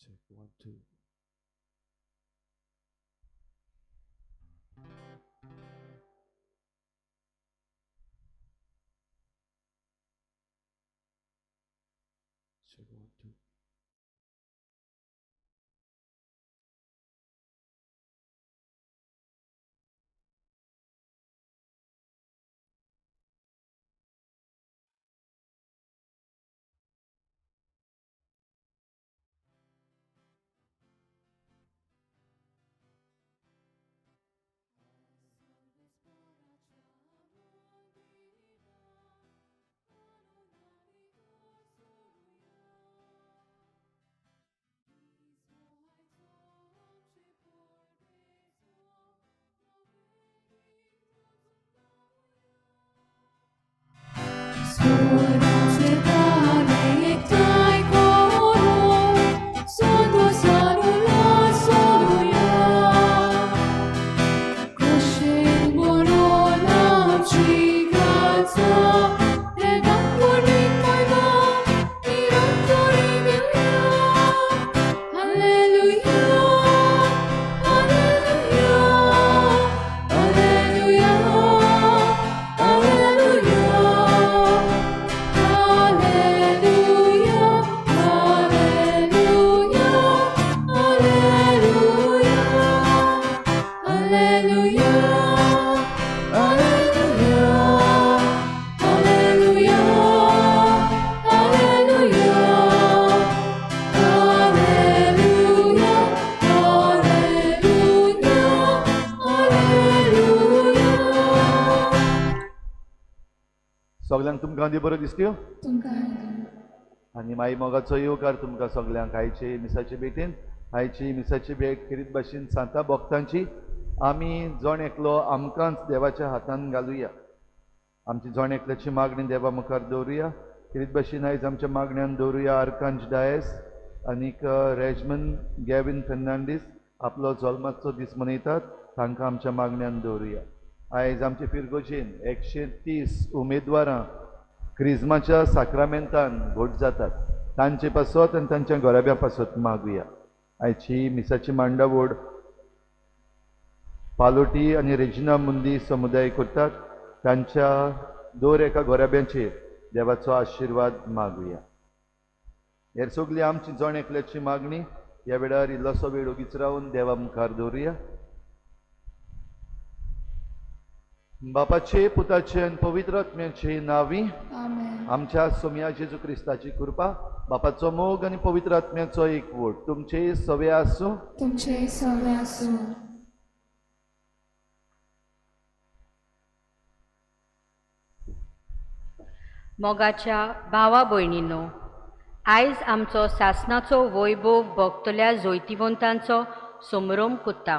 Check 1, 2. Check 1, 2. सगल्यांक तुमकां दी बरो दिसत्यो आनी माई मोगाचो येवकार तुमकां सगल्यांक आयचे मिसाचे भेटेन. आयची मिसाची भेट खेरीत भाशेन सांता भक्तांची आमी जण एकलो आमकांच देवाच्या हातान घालुया. आमची जण एकल्याची मागणी देवा मुखार दवरुया. खेरीत भाशेन आयज आमच्या मागण्यान दवरुया आर्कांज डायस आनीक रेजमन गॅवीन फेर्नांडीस आपलो जल्माचो दीस मनयतात, तांकां आमच्या मागण्यान दवरुया. आयज आमचे फिरगोजेन 130 उमेदवारां क्रिज्माच्या साक्रामेंतान घोट जातात, तांचे पासत आनी तांच्या घराब्या पासत मागुया. आयची मिसाची मांडावड पालोटी आनी रेजिना मुंदी समुदाय करतात, तांच्या दर एका घराब्यांचेर देवाचो आशिर्वाद मागुया. हेर सगळी आमची जण एकल्याची मागणी ह्या वेळार इल्लोसो वेळ ओगीच रावन देवा मुखार दवरुया. बापाचे पुताचे आनी पवित्र आत्म्याचे नांवी आमच्या सोम्या जेजू क्रिस्ताची कृपा, बापाचो मोग आनी पवित्र आत्म्याचो एकवट तुमचे सवे आसूं. तुमचे सवे आसूं. मोगाच्या भावा भयणीनो, आयज आमचो सासनाचो वैभव भोगतल्या जैतिवंतांचो समरोम कोत्ता.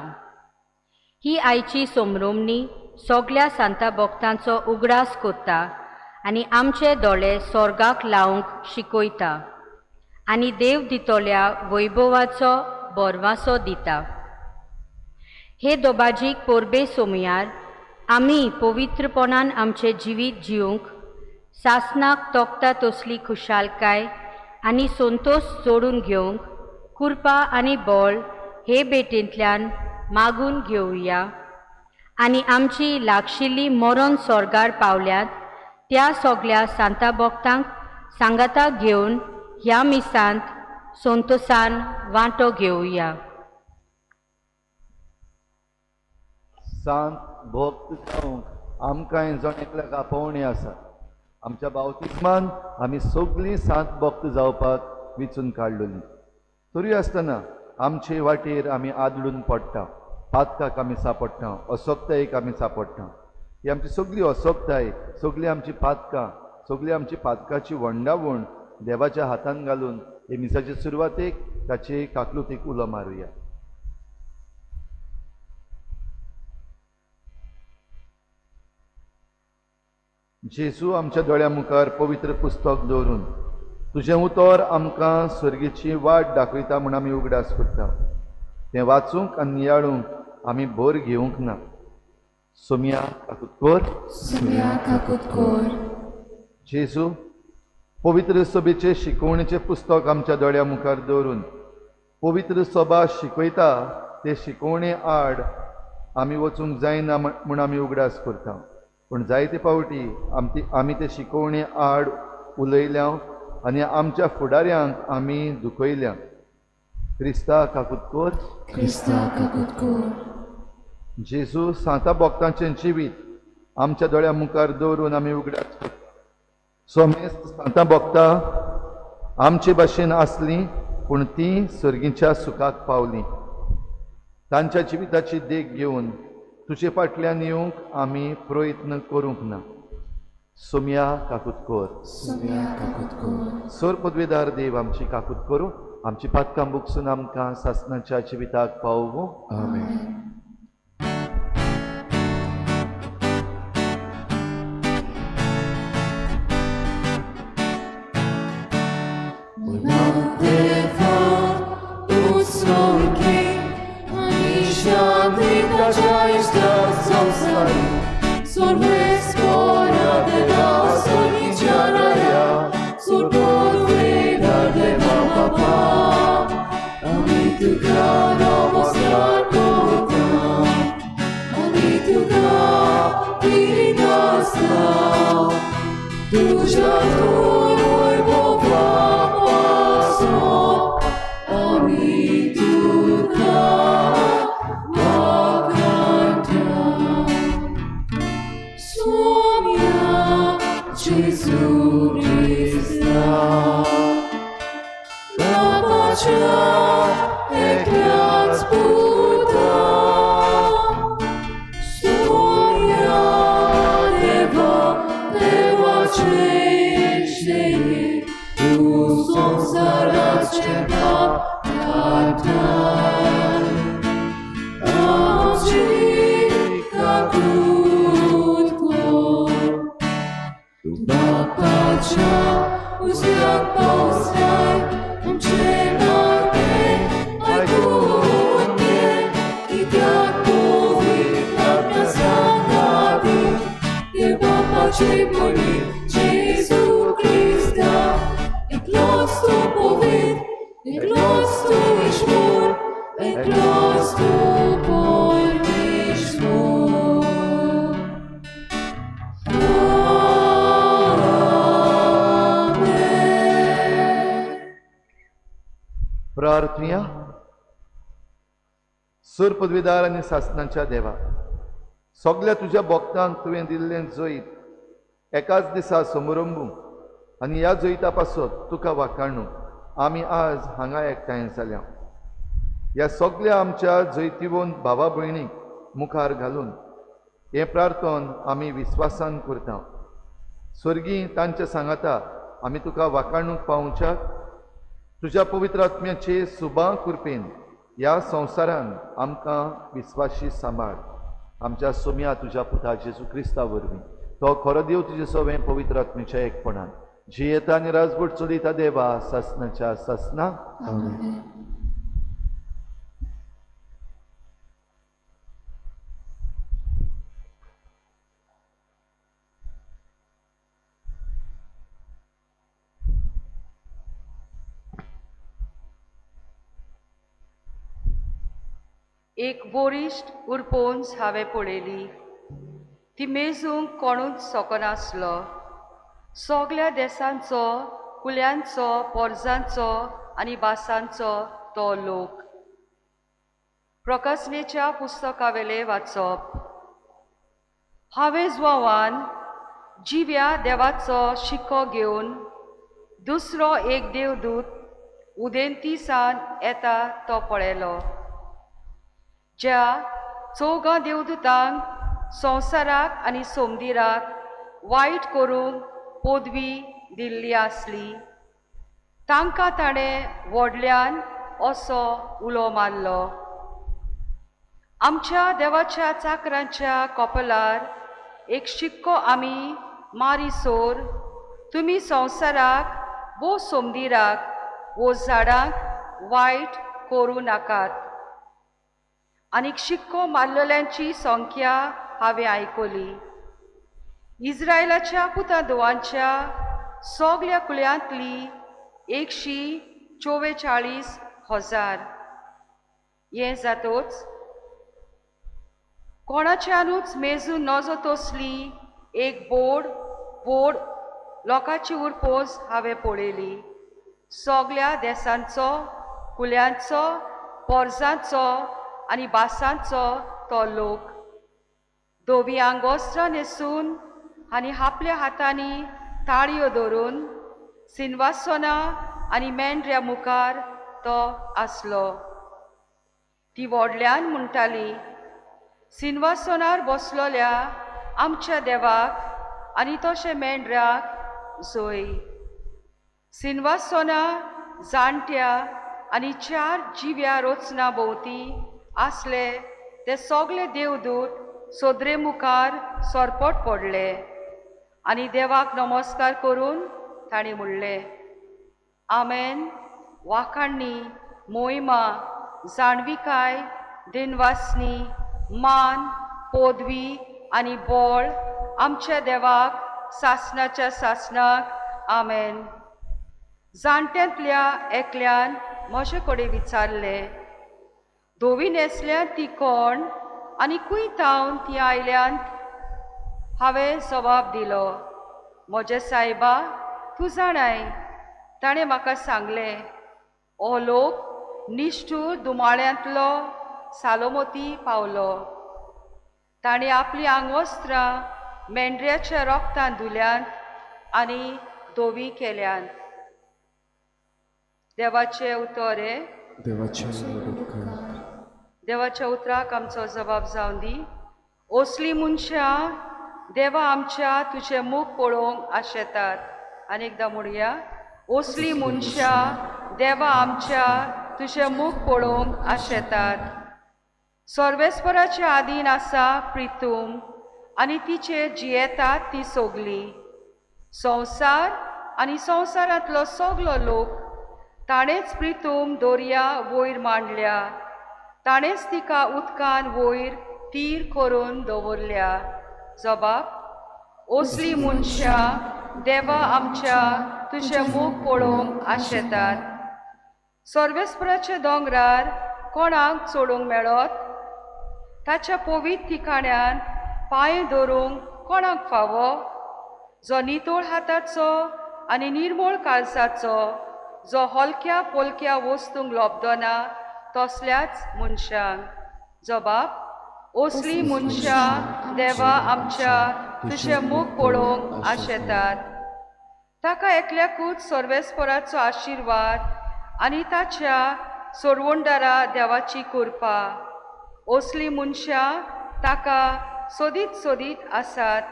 ही आयची समरोमणी सगल्या सांता भक्तांचो उगडास कोत्ता आनी आमचे दोळे स्वर्गाक लावंक शिकयता आनी देव दितल्या वैभवाचो बोरवासो दिता. हे दोबाजीक परबे सोमयार आमी पवित्रपणान आमचें जिवीत जिवंक सासनाक तोखता तसली खुशालकाय आनी संतोश जोडून घेवंक कृपा आनी बळ हे भेटेंतल्यान मागून घेवया आनी आमची लागशिल्ली मरण स्वर्गार पावल्यात त्या सगल्या सांता भक्तांक सांगाता घेवन ह्या मिसांत संतोसान वांटो घेवया. सांत भक्त जावंक आमकां जण एकल्याक आपोवणी आसा. आमच्या बावतिस्मान आमी सगळीं सांत भक्त जावपाक विचून काडलेली, तरी आसतना आमचे वाटेर आमी आदळून पडटा, पातकाक आमी सापडटा, असोक्तायेक आमी सापडटा. ही आमची सगळी असोक्ताय, सगळी आमची पातकां, सगळी आमची पातकाची वंडावण देवाच्या हातान घालून हे मिसाचे सुरवातेक ताचे काकलुतीक उलो मारुया. जेजू आमच्या दोळ्या मुखार पवित्र पुस्तक दवरून तुजें उतर आमकां सर्गीची वाट दाखयता म्हूण आमी उगडास करता. तें वाचूंक आनी नियाळूंक आमी भर घेवंक ना. सोम्या काकूत कोर. सोम्या काकूत कोर. जेजू पवित्र सभेचे शिकवणेचें पुस्तक आमच्या दोळ्या मुखार दवरून पवित्र सभा शिकयता ते शिकोवणे आड आमी वचूंक जायना म्हूण आमी उगडास करता. पूण जायते फावटी आमी ते शिकोवणे आड उलयल्या आनी आमच्या फुडाऱ्यांक आमी दुखयल्या. क्रिस्ता काकूत कर. क्रिस्ता काकूत कर. जेजू सांता भक्तांचें जिवीत आमच्या दोळ्या मुखार दवरून आमी उगडास करता. सोमेस्त सांता भक्तां आमचे भाशेन आसलीं पूण तीं सर्गीच्या सुखाक पावलीं. तांच्या जिविताची देख घेवन तुजे फाटल्यान येवंक आमी प्रयत्न करूंक ना. सोमया काकूत कर. सोम्या काकूत कर. सर पदवेदार देव आमची काकूत करूं, आमची पातकां बुकसून आमकां सासणाच्या जिविताक पावोवं. आमेन. प्रार्थुया. सर पदवीदार आनी सासणाच्या देवा, सगल्या तुज्या भक्तांक तुवें दिल्लें जैत एकाच दिसा समरंबू आनी ह्या जैता पासत तुका वाखाणू आमी आज हांगा एकठांय जाल्या. ह्या सगल्या आमच्या जैतिवंत भावा भयणीक मुखार घालून हें प्रार्थन आमी विस्वासान करता. स्वर्गीय तांच्या सांगाता आमी तुका वाखाणूंक पावोवच्याक तुज्या पवित्र आत्म्याचे सुबा कृपेन ह्या संवसारान आमकां विस्वाशी सांबाळ. आमच्या सोम्या तुज्या पुता जेजू क्रिस्ता वरवीं तो खरो देव तुजे सवें पवित्र आत्म्याच्या एकपणान जियेता आनी राजवट चलयता देवा सासणाच्या सासना. आमेन. एक वरिश्ठ उरपोंज हांवें पळयली, ती मेजूंक कोणूच शकनासलो. सगल्या देसांचो, कुल्यांचो, पोरजांचो आनी भासांचो तो लोक. प्रकासनेच्या पुस्तकावेलें वाचप. हांवें जुवान जिव्या देवाचो शिको घेवन दुसरो एक देवदूत उदेंतीसान येता तो पळयलो, ज्या चौगां देवदूतांक संवसाराक आनी सोमदिराक वायट करूंक पदवी दिल्ली आसली. तांकां ताणें व्हडल्यान असो उलो मारलो, आमच्या देवाच्या चाकरांच्या कपलार एक शिक्को आमी मारीसोर तुमी संवसाराक वो सोमदिराक वो झाडांक वायट करूं नाकात. आनीक शिक्को मारलेल्यांची संख्या हांवें आयकली. इस्रायलाच्या पुतादोवांच्या सगल्या कुल्यांतली 144,000. हजार. हें जातोच कोणाच्यानूच मेजून नजो तसली एक बोड व्हड लोकांची उरपोज हांवें पळयली. सगल्या देसांचो, कुल्यांचो, पोरसांचो आनी भासांचो तो लोक धवी आंगोस्त्रां न्हेसून आनी आपल्या हातांनी ताळयो धरून सिनवासना आनी मेंढऱ्या मुखार तो आसलो. ती व्हडल्यान म्हणटाली, सिनवासनार बसलोल्या आमच्या देवाक आनी तशें मेंढऱ्याक जोय. सिनवासना जाणट्या आनी चार जिव्या रचना भोंवती आसले ते सगळे देवदूत सोदरे मुखार सरपट पडले आनी देवाक नमस्कार करून तांणी म्हणलें, आमेन. वाखाणणी, मोहिमा, जाणविकाय, दिनवासनी, मान, पदवी आनी बळ आमच्या देवाक सासणाच्या सासणाक. आमेन. जाणट्यांतल्या एकल्यान म्हजे कडेन विचारलें, धवी न्हेसल्यात ती कोण आनी खंय थावन ती आयल्यांत? हांवें जबाब दिलो, म्हजे सायबा तूं जाणाय. ताणें म्हाका सांगलें, हो लोक निश्ठूर दुमाळ्यांतलो सालोमती पावलो. ताणें आपलीं आंगवस्त्रां मेंढऱ्याच्या रोगतान धुल्यांत आनी धवी केल्यांत. देवाचें उतर हें. देवाचे उपकार. देवाच्या उतराक आमचो जबाब जावन दी. असलीं मनशां देवा आमच्या तुजें मुख पळोवंक आशेतात. आनी एकदां म्हणया, असलीं मनशां देवा आमच्या तुजें मुख पळोवंक आशेतात. सर्वेस्पराच्या आदीन आसा प्रितूम आनी तिचेर जियेतात ती सगली. संवसार आनी संवसारांतलो सगलो लोक ताणेंच प्रितूम दर्या वयर मांडल्या, ताणेंच तिका उदकान वयर तीर करून दवरल्या. जबाब, असलीं मनशां देवा आमच्या तुजें मुख पळोवंक आशेतात. सर्वेस्पराच्या दोंगरार कोणाक चडूंक मेळत? ताच्या पवित्र ठिकाण्यान पांय धरूंक कोणाक फावो? जो नितळ हाताचो आनी निर्मळ काळजाचो, जो हलक्या पोलक्या वस्तूंक लोबदना तसल्याच मनशांक. जबाब, असलीं मनशां देवा आमच्या तुजें मुख पळोवंक आशेतात. ताका एकल्याकूच सर्वेस्पराचो आशिर्वाद आनी ताच्या सोडवणदारा देवाची कृपा. असलीं मनशां ताका सोदीत सोदीत आसात,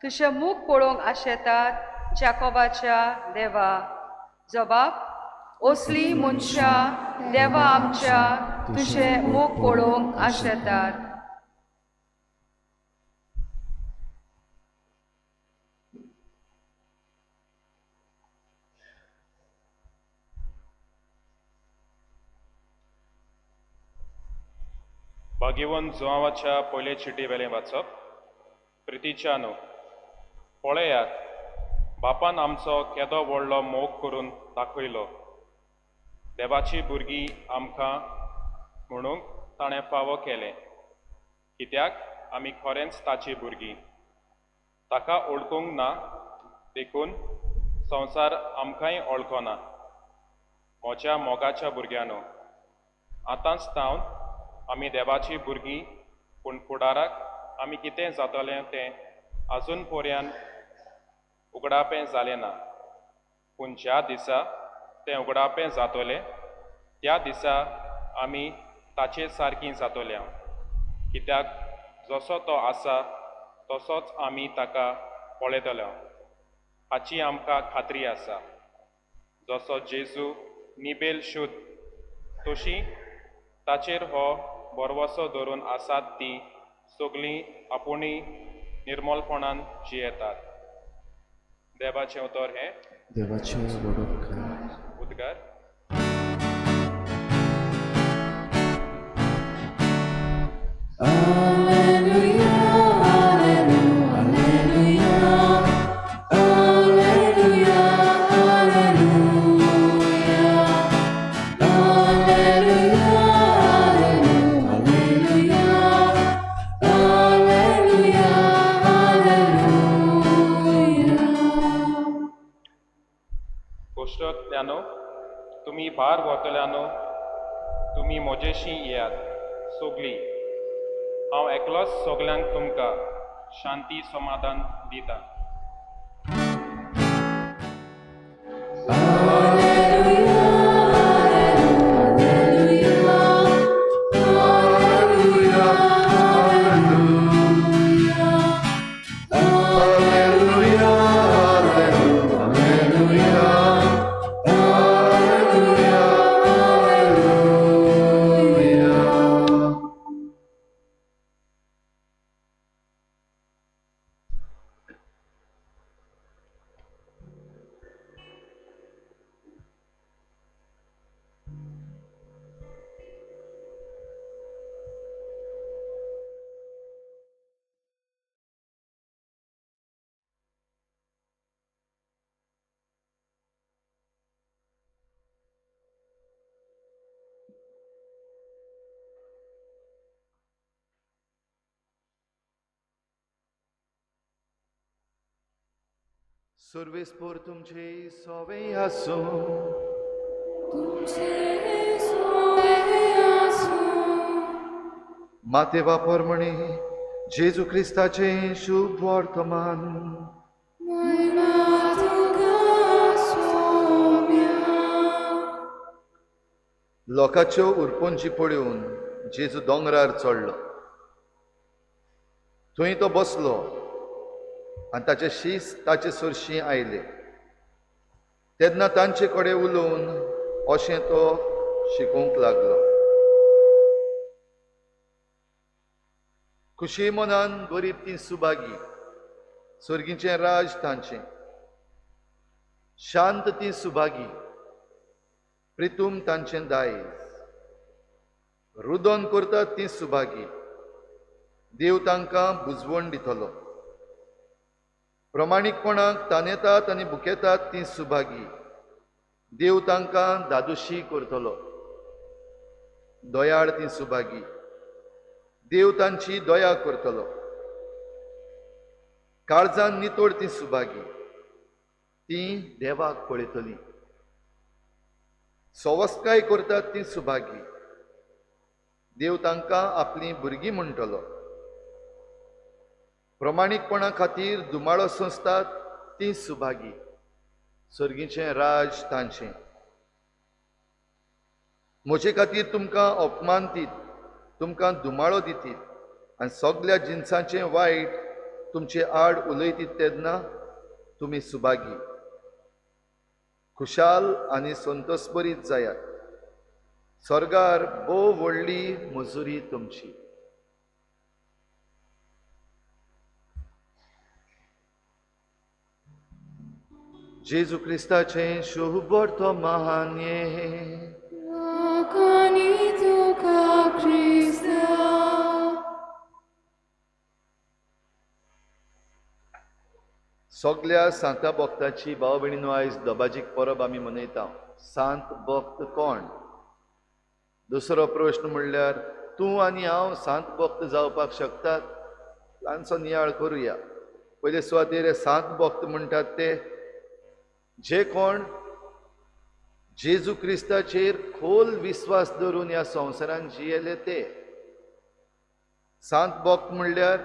तुजें मुख पळोवंक आशेतात जाकोबाच्या देवा. जबाब, असलीं मनशां देवा आमच्या तुजें मुख पळोवंक आशेतात. भाग्यवंत जुवांवाच्या पयले चिटी वेलें वाचप. प्रितीच्या न्हू, पळयात बापान आमचो केदो व्हडलो मोग करून दाखयलो. देवाची भुरगीं आमकां म्हणूंक ताणें फावो केलें, कित्याक आमी खरेंच ताची भुरगीं. ताका वळखूंक ना देखून संवसार आमकांय वळखना. म्हज्या मोगाच्या भुरग्यांनो, आतांच तावन आमी देवाची भुरगीं, पूण फुडाराक आमी कितें जातलें तें आजून पर्यान उगडापें जालें ना. पूण ज्या दिसा तें उगडापें जातलें त्या दिसा आमी ताचे सारकीं जातल्या, कित्याक जसो तो आसा तसोच आमी ताका पळयतले हाची आमकां खात्री आसा. जसो जेजू निबेल शुद्ध तशी ताचेर हो भरवसो धरून आसात ती सगळीं आपुणी निर्मलपणान जियेतात. देवाचें उतर हें. देवाचें व्हड उपकार. उद्गार. Alleluia, alleluia, alleluia, alleluia, alleluia, तुमी भार व्हरतल्यानो, तुमी म्हजेशी येयात सगळीं. हांव एकलोच सगल्यांक तुमकां शांती समाधान दिता. सर्वेस्पोर तुमचे सोवे आसूं. तुमचे सोवे आसूं. माते वापर म्हणे जेजू क्रिस्ताचें शुभ वर्तमान. महिमा तुका सोम्या. लोकांच्यो उरपोंची पळोवन जेजू दोंगरार चडलो. थंय तो बसलो आनी ताचे शीस ताचे सरशीं आयले. तेन्ना तांचे कडेन उलोवन अशें तो शिकोवंक लागलो. खुशी मनान गरीब ती सुभागी, सर्गीचें राज तांचें. शांत ती सुभागी, प्रितूम तांचें दायज. रुदन करतात ती सुभागी, देव तांकां बुजवण दितलो. प्रमाणीकपणाक तानेतात आनी भुकेतात ती सुभागी, देव तांकां दादोशी करतलो. दयाळ ती सुभागी, देव तांची दया करतलो. काळजान नितळ ती सुभागी, ती देवाक पळयतली. सवस्काय करतात ती सुभागी, देव तांकां आपलीं भुरगीं म्हणटलो. प्रमाणीकपणा खातीर दुमाळो सोंसतात ती सुभागी, सर्गीचें राज तांचें. म्हजे खातीर तुमकां अपमान दीत, तुमकां दुमाळो दितीत आनी सगल्या जिनसांचें वायट तुमचे आड उलयतीत तेन्ना तुमी सुभागी. खुशाल आनी संतोषभरीत जायात, स्वर्गार भोव व्हडली मजुरी तुमची. जेजू क्रिस्ताचें शुभ वर्तमान हें. लोकांनी तुका क्रिस्ता. सगल्या सांता भक्ताची भाव भयणीनो आयज दबाजीक परब आमी मनयता. सांत भक्त कोण? दुसरो प्रश्न म्हणल्यार तूं आनी हांव सांत भक्त जावपाक शकतात? ल्हानसो नियाळ करुया. पयले सुवातेर सांत भक्त म्हणटात ते जे कोण जेजू क्रिस्ताचेर खोल विस्वास दवरून ह्या संवसारान जियेले ते. सांत भक्त म्हणल्यार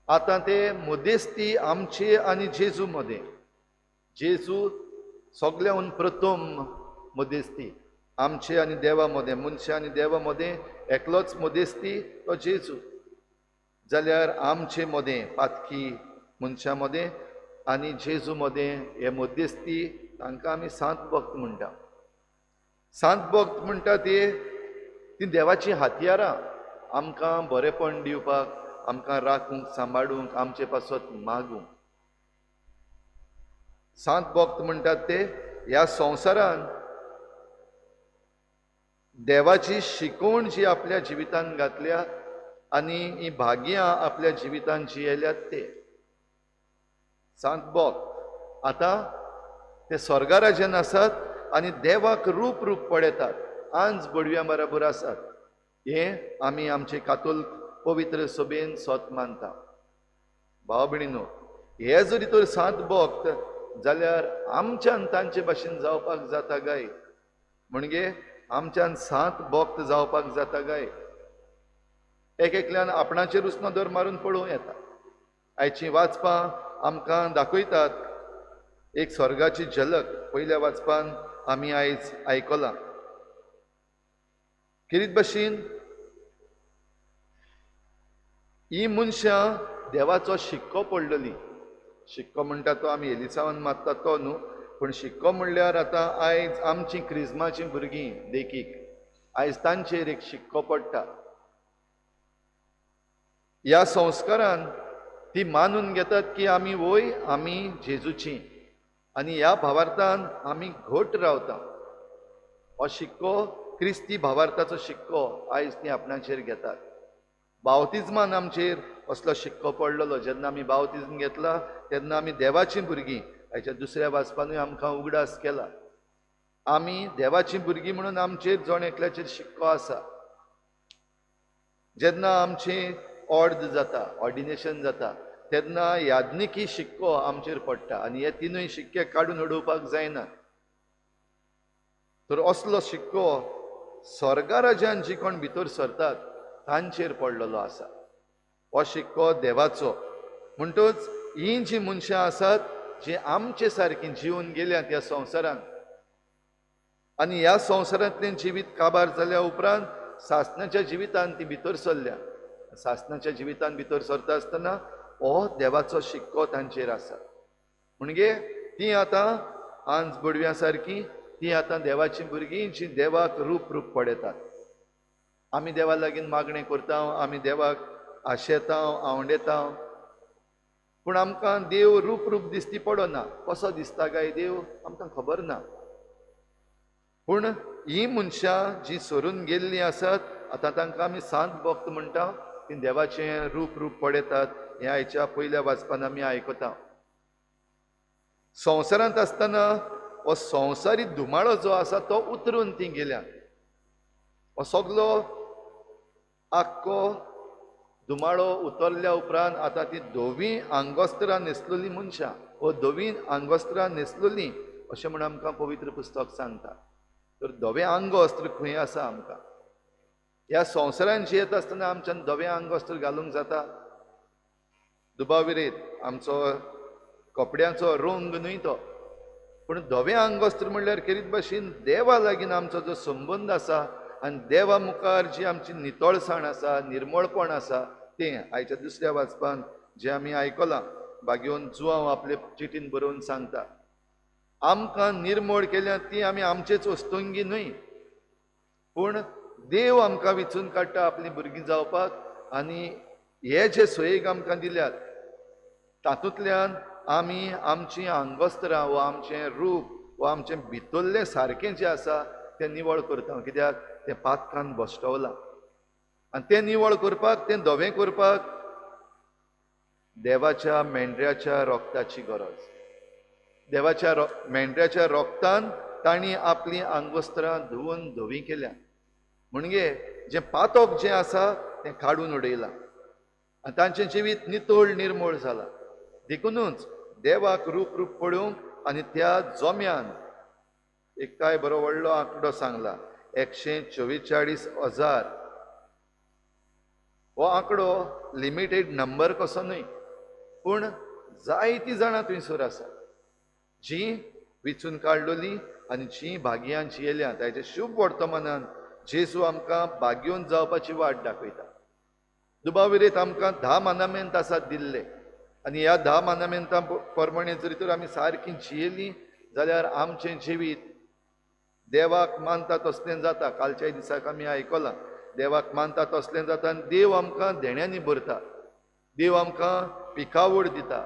आतां ते मध्यस्थी आमचे आनी जेजू मदें. जेजू सगळ्याहून प्रथम मध्यस्थी आमचे आनी देवा मदें, मनशां आनी देवा मदें एकलोच मध्यस्थी तो जेजू. जाल्यार आमचे मदें पातकी मनशां मदें आनी जेजू मदें हे मध्यस्थी तांकां आमी सांत भक्त म्हणटा. सांत भक्त म्हणटा ते ती देवाचीं हातयारां आमकां बरेपण दिवपाक, आमकां राखूंक, सांबाळूंक, आमचे पासत मागूंक. सांत भक्त म्हणटात ते ह्या संवसारान देवाची शिकवण जी आपल्या जिवितान घातल्या आनी ही भाग्यां आपल्या जिवितान जियेल्यात ते सांत भक्त. आतां ते स्वर्गाराज्यान आसात आनी देवाक रूप रूप पळयतात, आंज बडव्या बराबर आसात. हें आमी आमचे कातोल पवित्र सभेन सोत मानता. भाव भयणीनो, हे जरी तर सांत भक्त जाल्यार आमच्यान तांचे भाशेन जावपाक जाता काय? म्हणजे आमच्यान सांत भक्त जावपाक जाता काय? एक एकल्यान आपणाचेरूच नदर मारून पळोवं येता. आयचीं वाचपां आमकां दाखयतात एक स्वर्गाची झलक. पयल्या वाचपान आमी आयज आयकलां किरीत भशेन ही मनशां देवाचो शिक्को पडलेली. शिक्को म्हणटा तो आमी एलिसांवान मारता तो न्हू, पूण शिक्को म्हणल्यार आतां आयज आमची क्रिज्माचीं भुरगीं देखीक आयज तांचेर एक शिक्को पडटा. ह्या संस्कारान ती मानून घेतात की आमी वय आमी जेजूची आनी ह्या भावार्थान आमी घट रावता. हो शिक्को क्रिस्ती भावार्थाचो शिक्को आयज ती आपणाचेर घेतात. बावतिज्मान आमचेर असलो शिक्को पडलेलो. जेन्ना आमी बावतिज्म घेतला तेन्ना आमी देवाचीं भुरगीं. हाच्या दुसऱ्या वाचपानूय आमकां उगडास केला आमी देवाचीं भुरगीं म्हणून आमचेर जण एकल्याचेर शिक्को आसा. जेन्ना आमचें ऑर्द जाता, ऑर्डिनेशन जाता, तेन्ना याज्ञिकी शिक्को आमचेर पडटा आनी हे तिनूय शिक्के काडून उडोवपाक जायना. तर असलो शिक्को स्वर्गा राज्यान जी कोण भितर सरतात तांचेर पडलेलो आसा. हो शिक्को देवाचो. म्हणटच ही जी मनशां आसात जी आमचे सारकी जिवन गेल्यात ह्या संवसारांत आनी ह्या संवसारांतलें जिवीत काबार जाल्या उपरांत सासणाच्या जिवितान ती भितर सरल्या. सासणाच्या जिवितान भितर सरता आसतना हो देवाचो शिक्को तांचेर आसा. म्हणजे ती आतां आंज बडव्या सारकी ती आतां देवाचीं भुरगीं जी देवाक रूप रूप पडयतात. आमी देवा लागीं मागणें करता, आमी देवाक आशेता, आवंडेता, पूण आमकां देव रूप रूप दिसती पडना. कसो दिसता काय देव आमकां खबर ना. पूण ही मनशां जी सरून गेल्लीं आसात आतां तांकां आमी सांत भक्त म्हणटा. ती देवाचें रूप रूप पळयतात. हें आयच्या पयल्या वाचपान आमी आयकता. संवसारांत आसतना हो संवसारी धुमाळो जो आसा तो उतरून ती गेल्या. हो सगलो आख्खो धुमाळो उतरल्या उपरांत आतां ती धवीं आंगवस्त्रां न्हेसलेलीं मनशां वो धवीं आंगवस्त्रां न्हेसलेलीं अशें म्हूण आमकां पवित्र पुस्तक सांगता. तर धवें आंगवस्त्र खंय आसा आमकां? ह्या संवसारान जियेत आसतना आमच्यान धवें आंगवस्त्र घालूंक जाता? दुबाव विरयत आमचो कपड्यांचो रंग न्हय तो, पूण धवें आंगवस्त्र म्हणल्यार खेरीत भाशेन देवा लागीं आमचो जो संबंद आसा आनी देवा मुखार जी आमची नितळसाण आसा, निर्मळपण आसा तें आयच्या दुसऱ्या वाचपान जें आमी आयकलां बागेवन जुआंव आपले चिटीन बरोवन सांगता. आमकां निर्मळ केल्या ती आमी आमचेच वस्तुंगी न्हय, पूण देव आमकां विचून काडटा आपलीं भुरगीं जावपाक आनी हे जे सोयीक आमकां दिल्यात तातूंतल्यान आमी आमचीं आंगवस्त्रां वा आमचें रूप वा आमचें भितरलें सारकें जें आसा तें निवळ करता. कित्याक तें पातकान भश्टवलां आनी तें निवळ करपाक, तें धवें करपाक देवाच्या मेंढऱ्याच्या रोगताची गरज. देवाच्या मेंढऱ्याच्या रोगतान तांणी आपलीं आंगवस्त्रां धुवन धवीं केल्या. म्हणजे जें पातक जें आसा तें काडून उडयलां आनी तांचें जिवीत नितळ निर्मळ जालां. देखुनूच देवाक रूप रूप पळोवंक आनी त्या जोम्यान एक काय बरो व्हडलो आंकडो सांगला 144,000. हो आंकडो लिमिटेड नंबर कसो न्हय, पूण जायतीं जाणां थंयसर आसा जीं विचून काडलेलीं आनी जीं भाग्यान जियेल्या. ताच्या शुभ वर्तमानान जेजू आमकां भाग्योन जावपाची वाट दाखयता. दुबाव विरयत आमकां 10 मानामेंत आसात दिल्ले आनी ह्या 10 मानामेंतां प्रमाणे जरी तर आमी सारकीं जियेलीं जाल्यार आमचें जिवीत देवाक मानता तसलें जाता. कालच्या दिसाक आमी आयकलां देवाक मानता तसलें जाता आनी देव आमकां देण्यांनी भरता, देव आमकां पिकावळ दिता,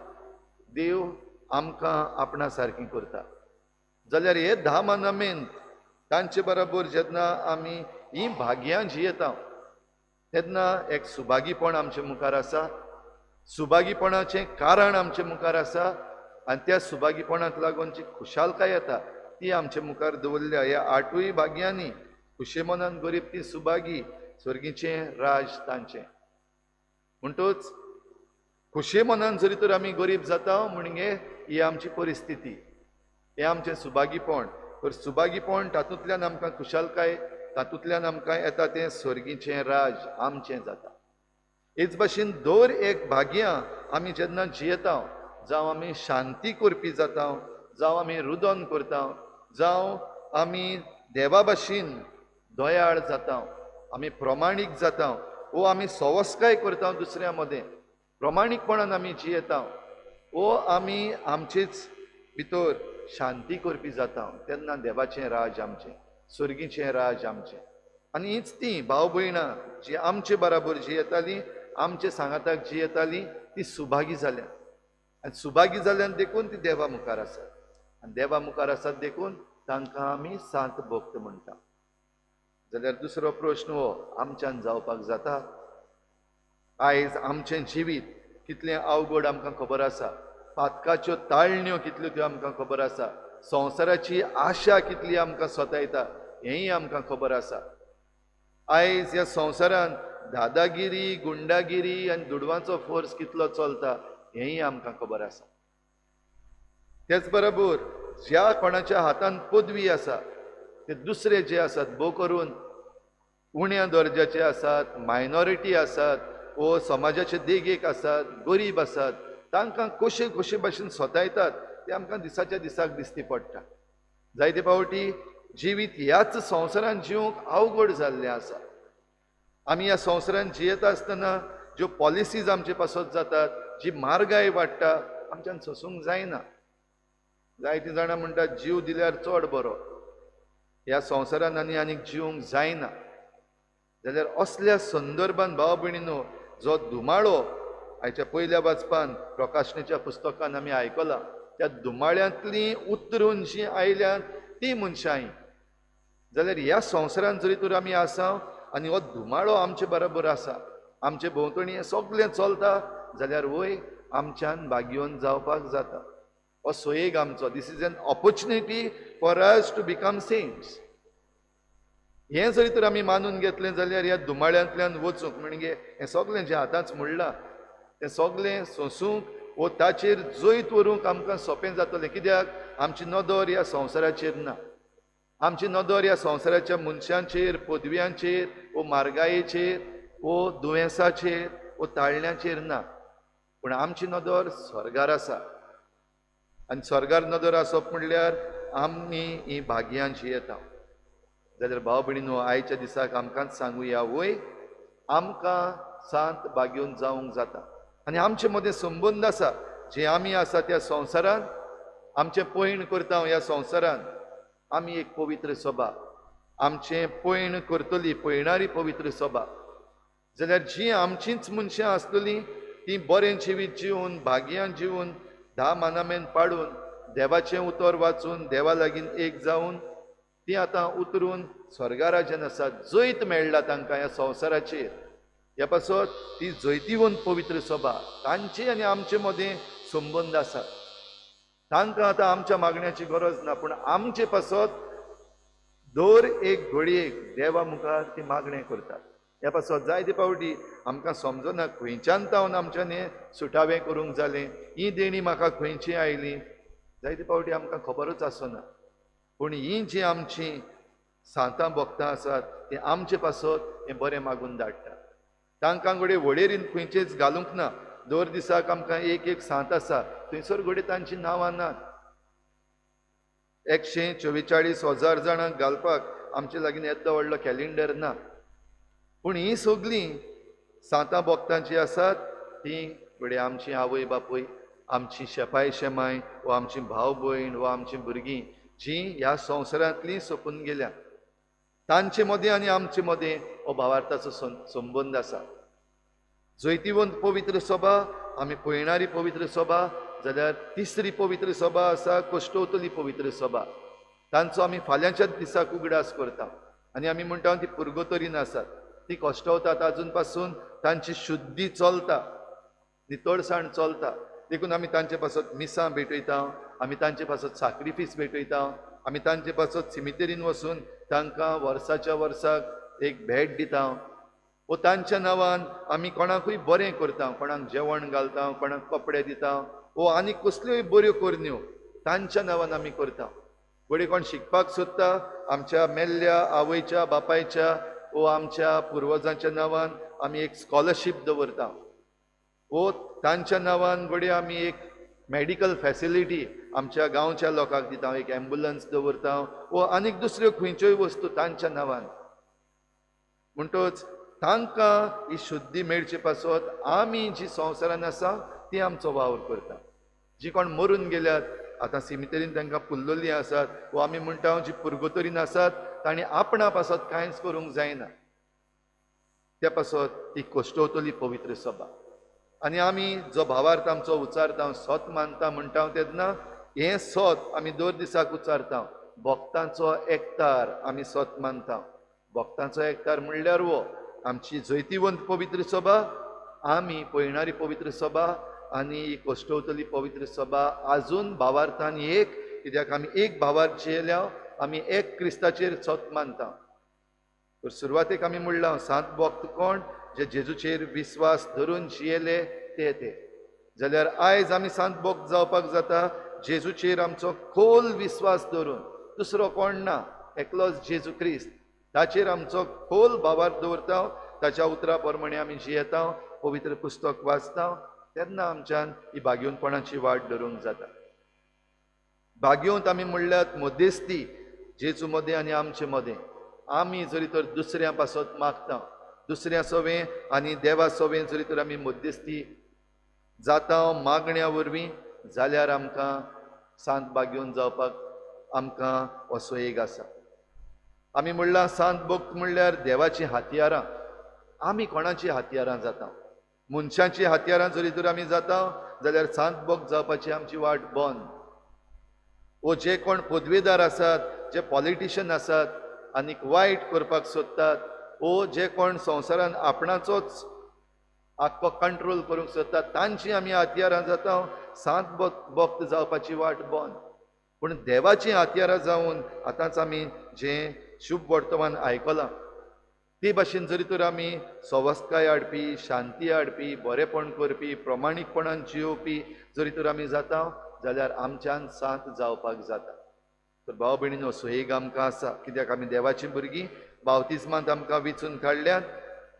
देव आमकां आपणा सारकीं करता. जाल्यार हे 10 मानामेंत तांचे बरोबर जेन्ना आमी हीं भाग्यां जियेता तेन्ना एक सुभागीपण आमचे मुखार आसा, सुभागीपणाचें कारण आमचे मुखार आसा आनी त्या सुभागीपणाक लागून जी खुशालकाय येता ती आमचे मुखार दवरल्या. ह्या 8 भाग्यांनी खुशे मनान गरीब ती सुभागी, स्वर्गीचें राज तांचें. म्हणटच खुशे मनान जरी तर आमी गरीब जाता म्हणजे ही आमची परिस्थिती, हें आमचें सुभागीपण. तर सुभागीपण तातूंतल्यान आमकां खुशालकाय, तातूंतल्यान आमकां येता तें स्वर्गीचें राज आमचें जाता. हेच भाशेन दर एक भाग्यां आमी जेन्ना जियेता, जावं आमी शांती करपी जाता, जावं आमी रुदन करता, जावं आमी देवा भाशेन दयाळ जाता, आमी प्रमाणीक जाता, वो आमी सवस्काय करता दुसऱ्या मदें, प्रमाणीकपणान आमी जियेता, वो आमी आमचेच भितर शांती करपी जाता, तेन्ना देवाचें राज आमचें, स्वर्गीचें राज आमचें. आनी हीच ती भाव भयणां जी आमचे बराबर जियेतालीं, आमचे सांगाताक जियेतालीं, ती सुभागी जाल्यात. आनी सुभागी जाल्यान देखून ती देवा मुखार आसात, आनी देवा मुखार आसात देखून तांकां आमी सांत भक्त म्हणटा. जाल्यार दुसरो प्रश्न हो आमच्यान जावपाक जाता? आयज आमचें जिवीत कितलें अवघड आमकां खबर आसा, पातकाच्यो ताळण्यो कितल्यो त्यो आमकां खबर आसा, संवसाराची आशा कितली आमकां सतायता हेंय आमकां खबर आसा. आयज ह्या संवसारांत दादागिरी, गुंडागिरी आनी दुडवांचो फोर्स कितलो चलता हेंय आमकां खबर आसा. तेच बरोबर ज्या कोणाच्या हातान पदवी आसा ते दुसरे जे आसात भोव करून उण्या दर्जाचे आसात, मायनॉरिटी आसात, वो समाजाचे देगेक आसात, गरीब आसात, तांकां कशे कशे भाशेन सतायतात ते आमकां दिसाच्या दिसाक दिसती पडटा. जायते फावटी जिवीत ह्याच संवसारान जिवंक अवघड जाल्लें आसा. आमी ह्या संवसारान जियेता आसतना ज्यो पॉलिसीज आमचे पासत जातात, जी म्हारगाय वाडटा, आमच्यान सोसूंक जायना. जायतीं जाणां म्हणटात जीव दिल्यार चड बरो, ह्या संवसारान आनी आनीक जिवंक जायना. जाल्यार असल्या संदर्भान भाव भयणीनो, जो धुमाळो आयच्या पयल्या वाचपान प्रकाशनेच्या पुस्तकान आमी आयकला, त्या धुमाळ्यांतलीं उतरून जीं आयल्यात ती मनशां. जाल्यार ह्या संवसारान जरी तर आमी आसा आनी हो धुमाळो आमचे बरोबर आसा, आमचे भोंवतणी हें सगळें चलता, जाल्यार वय आमच्यान भाग्योन जावपाक जाता. हो सोयेग आमचो, this is an opportunity for us to become saints. हें जरी तर आमी मानून घेतलें जाल्यार ह्या धुमाळ्यांतल्यान वचूंक, म्हणजे हें सगळें जें आतांच म्हणलां तें सगळें सोंसूंक वो ताचेर जैत व्हरूंक आमकां सोंपें जातलें. कित्याक आमची नदर ह्या संवसाराचेर ना, आमची नदर ह्या संवसाराच्या मनशांचेर, पदव्यांचेर, वो म्हारगायेचेर, वो दुयेंसाचेर, वो ताळण्याचेर ना, पूण आमची नदर स्वर्गार आसा. आनी स्वर्गार नदर आसप म्हणल्यार आमी ही भाग्यान जियेता. जाल्यार भाव भयणीनो, आयच्या दिसाक आमकांच सांगुया, वय आमकां सांत भाग्योन जावंक जाता. आनी आमचे मदें संबंद आसा, जे आमी आसा त्या संवसारान, आमचें पयण करता ह्या संवसारान, आमी एक पवित्र सभा, आमचें पयण करतली, पयणारी पवित्र सभा. जाल्यार जीं आमचींच मनशां आसतलीं तीं बरें जिवीत जिवन, भाग्यान जिवन, 10 मानामेन पाडून, देवाचें उतर वाचून, देवा लागीं एक जावन तीं आतां उतरून स्वर्गाराज्यान आसात. जैत मेळ्ळा तांकां ह्या संवसाराचेर. ह्या पासत ती जैतिवंत पवित्र सभा, तांचे आनी आमचे मदें संबंद आसा. तांकां आतां आमच्या मागण्याची गरज ना, पूण आमचे पासत दर एक घडयेक देवा मुखार ती मागणें करतात. ह्या पासत जायते फावटी आमकां समजना खंयच्यान तावन आमच्यान हें सुटावें करूंक जालें, ही देणी म्हाका खंयची आयली, जायते फावटी आमकां खबरूच आसना. पूण हीं जीं आमचीं सांतां भक्तां आसात तीं आमचे पासत हें बरें मागून धाडटात. तांकां घडये वळेरीन खंयचेच घालूंक ना, दर दिसाक आमकां एक एक सांत आसा, थंयसर घडये तांचीं नांवां नात. 144,000 जाणांक घालपाक आमचे लागीं येदो व्हडलो कॅलेंडर ना, पूण हीं सगळीं सांतां भक्तां जीं आसात तीं घडये आमची आवय बापूय, आमची शेपाय शेमाय, वा आमची भाव भयण, वा आमचीं भुरगीं जीं ह्या संवसारांतलीं सोंपून गेल्या, तांचे मदें आनी आमचे मदें हो भावार्थाचो संबंद आसा. जैतिवंत पवित्र सभा, आमी पयणारी पवित्र सभा, जाल्यार तिसरी पवित्र सभा आसा कश्टवतली पवित्र सभा. तांचो आमी फाल्यांच्या दिसाक उगडास करता आनी आमी म्हणटा ती पुर्गोतरीन आसात, ती कश्टवतात आजून पासून, तांची शुद्धी चलता, नितळसाण चलता. देखून आमी तांचे पासत मिसां भेटयता, आमी तांचे पासत साक्रिफीस भेटयता, आमी तांचे पासत सिमितेरीन वचून तांकां वर्साच्या वर्साक एक भेट दिता, वो तांच्या नांवान आमी कोणाकूय बरें करता, कोणाक जेवण घालता, कोणाक कपडे दिता, वो आनी कसल्योय बऱ्यो करण्यो तांच्या नांवान आमी करता. घडये कोण शिकपाक सोदता आमच्या मेल्ल्या आवयच्या बापायच्या वो आमच्या पुर्वजांच्या नांवान आमी एक स्कॉलरशीप दवरता, वो तांच्या नांवान घडये आमी एक मेडिकल फॅसिलिटी आमच्या गांवच्या लोकांक दिता, एक एम्बुलन्स दवरता वो आनीक दुसऱ्यो खंयच्योय वस्तू तांच्या नांवान. म्हणटच तांकां ही शुद्धी मेळचे पासत आमी जी संवसारान आसा ती आमचो वावर करता. जी कोण मरून गेल्यात आतां सिमितरीन तांकां पुल्लोली आसात वो आमी म्हणटा जी पुर्गोतरीन आसात तांणी आपणा पासत कांयच करूंक जायना, त्या पासत ती कोश्टवतली पवित्र सभा. आनी आमी जो भावार्थ आमचो उचारता सत मानता म्हणटा तेन्ना हें सत आमी दर दिसाक उचारता. भक्तांचो एकतार आमी सत मानता. भक्तांचो एकतार म्हणल्यार वो आमची जैतिवंत पवित्र सभा, आमी पळयणारी पवित्र सभा आनी कोश्टवतली पवित्र सभा आजून भावार्थान एक, कित्याक आमी एक भावार्थ जियेल्या, आमी एक क्रिस्ताचेर सत मानता. तर सुरवातेक आमी म्हणलां सांत भक्त कोण जे जेजूचेर विस्वास धरून जियेले ते ते. जाल्यार आयज आमी सांत भक्त जावपाक जाता जेजूचेर आमचो खोल विस्वास धरून, दुसरो कोण ना, एकलोच जेजू क्रिस्त, ताचेर आमचो खोल भावार्थ दवरता, ताच्या उतरा प्रमाणे आमी जियेता, पवित्र पुस्तक वाचता, तेन्ना आमच्यान ही भाग्यवंतपणाची वाट धरूंक जाता. भाग्यवंत आमी म्हणल्यार मध्यस्थी जेजू मदें आनी आमचे मदें. आमी जरी तर दुसऱ्या पासत मागता, दुसऱ्या सवें आनी देवा सवें जरी तर आमी मध्यस्थी जाता मागण्या वरवीं, जाल्यार आमकां सांत भाग्यवंत जावपाक आमकां असो एक आसा. आमी म्हणलां सांत भक्त म्हणल्यार देवाचीं हत्यारां. आमी कोणाचीं हत्यारां जाता? मनशांचीं हत्यारां जरी तर आमी जाता जाल्यार सांत भक्त जावपाची आमची वाट बंद. वो जे कोण पदवेदार आसात, जे पॉलिटिशन आसात आनीक वायट करपाक सोदतात, वो जे कोण संवसारान आपणाचोच आख्खो कंट्रोल करूंक सोदतात, तांची आमी हत्यारां जाता, सांत भक्त जावपाची वाट बंद. पूण देवाचीं हत्यारां जावन आतांच आमी जें शुभ वर्तमान आयकलां ते भाशेन जरी तर आमी सवस्तकाय हाडपी, शांती हाडपी, बरेपण करपी, प्रमाणीकपणान जियोवपी जरी तर आमी जाता जाल्यार आमच्यान सांत जावपाक जाता. तर भाव भयणीनो सोयेग आमकां आसा, कित्याक आमी देवाचीं भुरगीं, बावतिज्मांत आमकां विचून काडल्यात,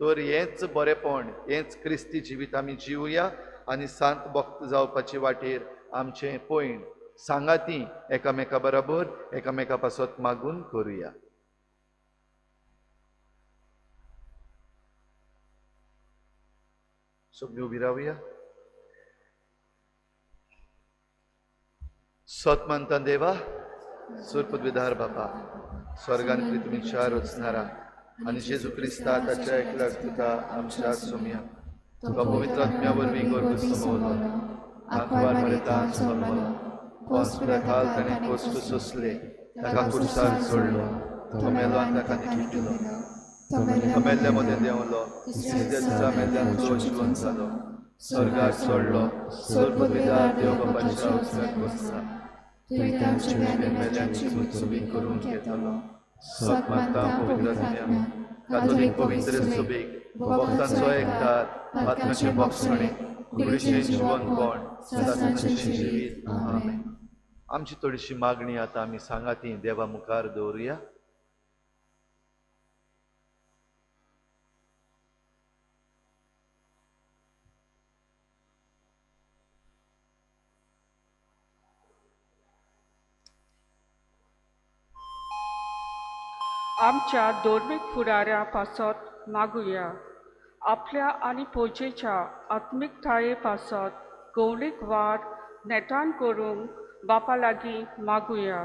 तर हेंच बरेपण, हेंच क्रिस्ती जिवीत आमी जिवया आनी सांत भक्त जावपाचे वाटेर आमचें पयण सांगाती एकामेका बराबर एकामेका पासत मागून करुया. सगळीं उबी रावया. सत मानता देवा, सुरपदविधार बापा, स्वर्गान पृथ्वीच्या रचणारा आनी जेजू क्रिस्ता ताच्या एकल्या तुका आमच्या सोम्या, तुका पवित्र आत्म्या वरवीं गर्भ समवलो, आंकवार मरेतान जल्मलो, पोंस खाल ताणें कश्ट सोंसले, ताका कुर्सार सोडलो, तो मेलो आनी ताका निखिलो, तो मेल्ल्या मदें देंवलो, तिसऱ्या दिसा मेल्ल्यान तो जिवंत जालो, स्वर्गार सोडलो, सुरपदविधार देव बापाच्या उजव्याक बसला, मेल्ल्यांची सुबीक करूंक येतलो. सत मानता पवित्र आत्म्या, कातोलीक पवित्र सुबीक, भक्तांचो एकतार, आत्म्याचें भोगसणें, कुडीचें जिवनपण, सदांचें जिवीत. आमेन. आमची थोडीशी मागणी आतां आमी सांगाती देवा मुखार दवरुया. आमच्या धर्मीक फुडाऱ्या पासत मागुया. आपल्या आनी पोजेच्या आत्मिकताये पासत गवळीक वाट नेटान करूंक बापा लागीं मागुया.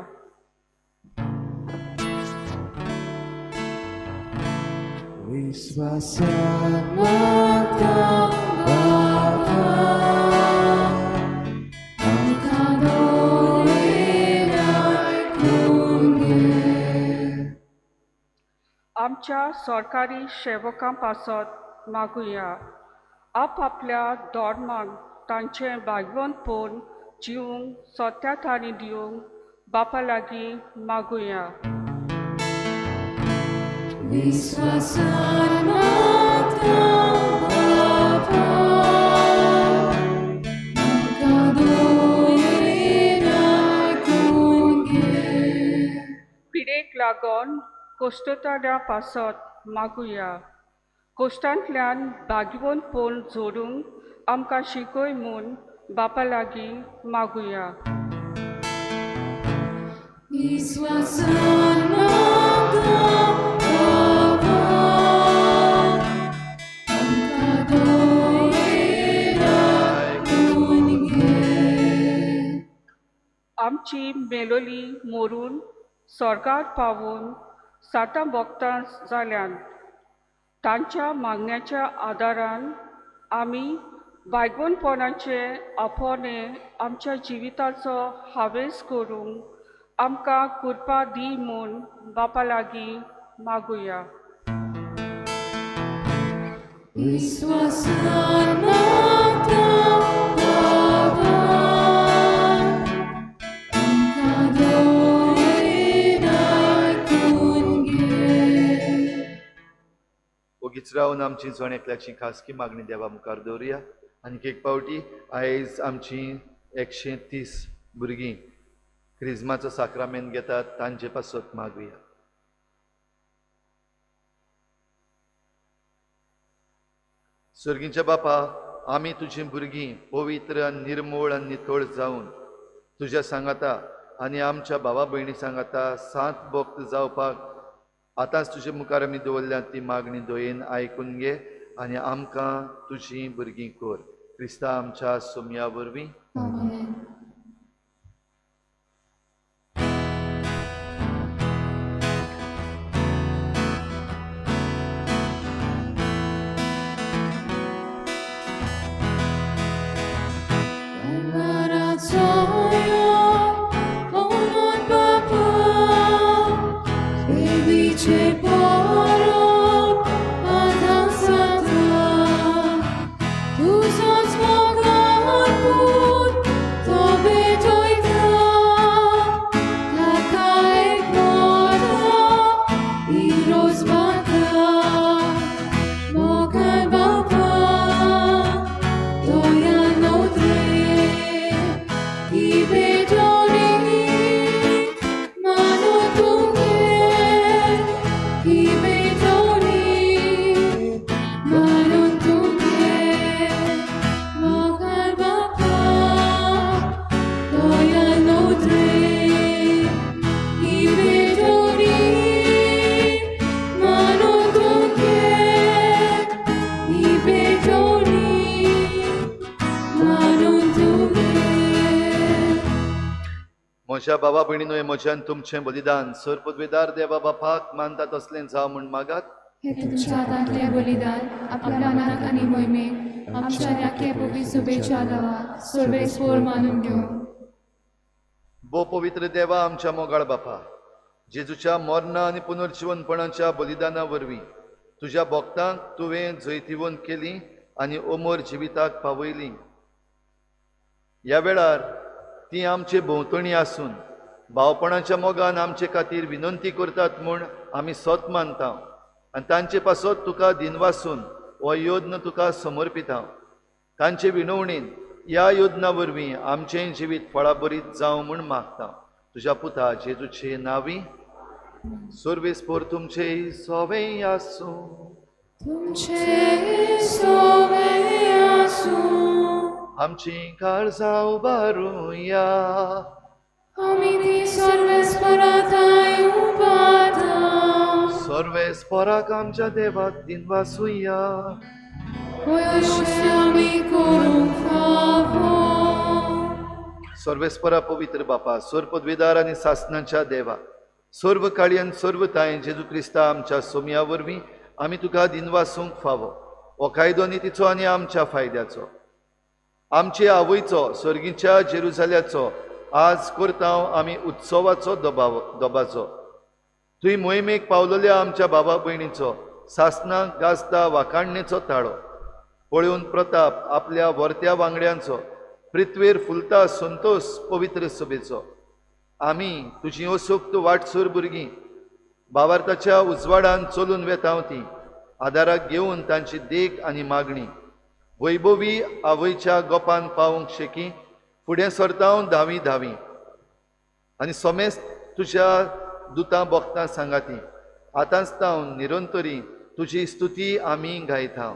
विश्वासान मागता बापा, आमकां दोळे आयकूंक घे. आमच्या सरकारी सेवकां पासत मागुया. आपआपल्या धर्माक तांचें भागवंतपण जिवंक सत्या ताणी दिवंक बापा लागीं मागुया. विश्वासान मागता बापा, आमकां दोळे आयकूंक घे. मोर कोश्टताल्या पासत मागुया. कोश्टांतल्यान भाग्यवंतपण जोडूंक आमकां शिकय म्हूण बापा लागीं मागुया. विश्वासान मागता बापा, आमकां दोळे आयकून घे. आमची मेलोली मोरून स्वर्गार पावून सातां भोगतां जाल्यान तांच्या मागण्याच्या आदारान आमी बायगोनपणाचे आपोवणें आमच्या जिविताचो हावेस करूंक आमकां कृपा दी म्हूण बापा लागीं मागुया. विश्वासान मागता बापा, आमकां दोळे आयकून घे. ओगीच रावन आमची जण एकल्याची खासगी मागणी देवा मुखार दवरुया. आनीक एक पावटी आयज आमची 130 भुरगीं क्रिज्माचो साक्रामेंत घेतात तांचे पासत मागुया. सर्गीच्या बापा, आमी तुजी भुरगीं पवित्र आनी निर्मूळ आनी नितळ जावन तुज्या सांगाता आनी आमच्या भावा भयणी सांगाता सात भक्त जावपाक आतांच तुजे मुखार आमी दवरल्या ती मागणी दयेन आयकून घे आनी आमकां तुजी भुरगीं कर. क्रिस्ता आमच्या सोमया वरवीं. आमेन. म्हज्या बाबा भयणीनो, म्हज्यान तुमचें बलिदान सर पदवेदार देवा बापाक मानता तसलें जावं म्हूण मागात. हे तुमच्या हातांतलें बलिदान आपल्या मनाक आनी मोहिमेक आमच्या नाके पोपी शुभेच्छा दवा सर्वेस्पोर मानून घेवं. भो पवित्र देवा आमच्या मोगाळ बापा, जेजूच्या मरणा आनी पुनर्जिवनपणाच्या बलिदाना वरवीं तुज्या भक्तांक तुवें जैतिवंत केली आनी अमर जिविताक पावयली. ह्या वेळार ती आमचे भोंवतणी आसून भावपणाच्या मोगान आमचे खातीर विनंती करतात म्हूण आमी सत मानता आनी तांचे पासत तुका दिनवासून हो यत्न तुका समर्पिता. तांचे विनवणेन ह्या योजना वरवीं आमचें जिवीत फळाबरीत जावं म्हूण मागता. तुज्या पुता जेजूचे नांवी. सर्वेस्पोर तुमचे सोवे आसूं. तुमचे सोवे आसूं. आमची काळजां उबारुया. आमी ती सर्वेस्पराथाय उबारता. सर्वेस्पराक आमच्या देवाक दिनवासुया. अशें आमी करूंक फावो. सर्वेस्परा पवित्र बापा, सर्व पदवेदार आनी सासनाच्या देवा, सर्व काळी आनी सर्व ताय जेजू क्रिस्ता आमच्या सोमया वरवीं आमी तुका दिनवासूंक फावो. हो कायदो नितीचो आनी आमच्या फायद्याचो, आमचे आवयचो सर्गीच्या जेरुजाल्याचो आज करता आमी उत्सवाचो दबाजो. तुवें मोहिमेक पावलेल्या आमच्या बाबा भयणीचो सासनाक गाजता वाखाणणेचो ताळो पळोवन प्रताप आपल्या वर्त्या वांगड्यांचो पृथ्वेर फुलता संतोष पवित्र सभेचो. आमी तुजी असोक्त वाटसूर भुरगीं भावार्थाच्या उजवाडान चलून वेता ती आदाराक घेवन तांची देख आनी मागणी वैभवी आवयच्या गोपान पावूंक शेकी फुडें सरताव धावी धावी आनी सोमेस्त तुज्या दुतां भक्तां सांगाती आतांच तावन निरंतरी तुजी स्तुती आमी गायता.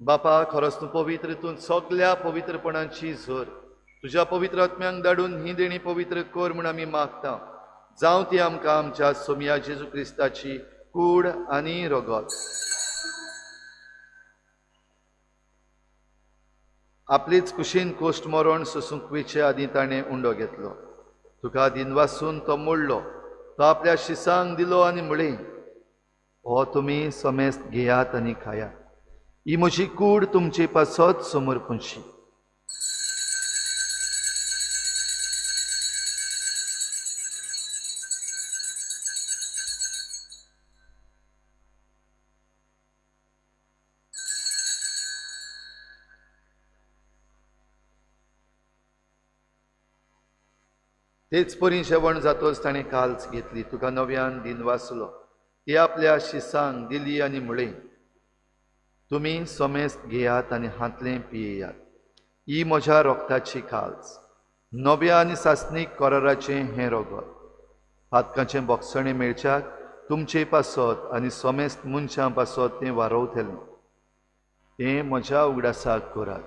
बापा खरोच तूं पवित्र, तूं सगल्या पवित्रपणाची झर. तुज्या पवित्र आत्म्यांक धाडून ही देणी पवित्र कर म्हूण आमी मागता. जावं ती आमकां आमच्या सोमया जेजू क्रिस्ताची कूड आनी रगत. आपलीच कुशीन कोश्ट मरण सोसूंक वयचे आदीं ताणें उंडो घेतलो. तुका दिनवासून तो मोडलो, तो आपल्या शिसांक दिलो आनी म्हळें, हो तुमी समेस्त घेयात आनी खायात, ही म्हजी कूड तुमचे पासत समर्पणशी. तेच परी जेवण जातोच ताणें काल्च घेतली, तुका नव्यान दिनवासलो, ती आपल्या शिसांक दिली आनी म्हळें, तुमी समेस्त घेयात आनी हांतलें पियेयात, ही म्हज्या रोगताची काल्च, नव्या आनी सासणीक कराराचें हें रगत. पातकाचें बोगसणें मेळच्याक तुमचे पासत आनी समेस्त मनशां पासत तें वारोवतलें. तें म्हज्या उगडासाक करात.